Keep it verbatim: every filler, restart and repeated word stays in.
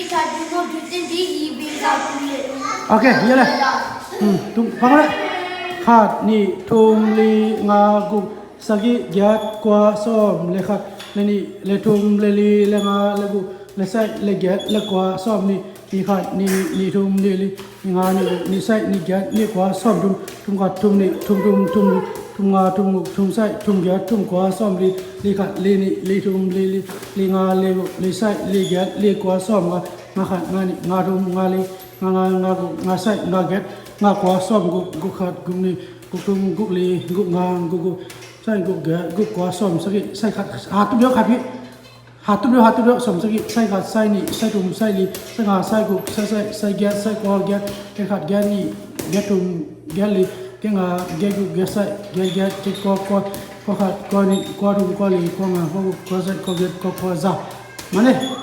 Try to go to the D E V without doing it. Okay, yale. Hmm, tum, pang le. Khat, nih, thum, li, nga, guk, sagih, giat, kua, sawm, le khat, le nih, le thum, le li, le nga, le guk, le sagih, le giat, le kua, sawm nih, nih khat, nih nih, nih thum, nih li, nih nga, nih guk, nih sagih, nih giat, nih kua, sawm thum, thum khat, thum nih, thum thum, thum li, thum nga, thum guk, thum sagih, thum giat, thum kua, sawm li, li khat, li nih, li thum, li li, li nga, li guk, li sagih, li giat, li kua, sawm nga, nga khat, nga nih, nga thum, nga li, nga nga, nga guk, nga sagih, nga giat, nga kua, sawm guk, guk khat, guk nih, guk thum, guk li, guk nga, guk guk, sagih guk giat, guk kua, sawm sagih, sagih khat, ha tup deuh khat hi. Ha tup deuh, ha tup deuh, sawm sagih, sagih khat, sagih nih, sagih thum, sagih li, sagih nga, sagih guk, sagih sagih, sagih giat, sagih kua, giat, giat khat, giat nih, giat thum, giat li, giat nga, giat guk, giat sagih, giat giat, giat kua, kua, kua khat, kua nih, kua thum, kua li, kua nga, kua guk, kua sagih, kua giat, kua kua, za. Mane.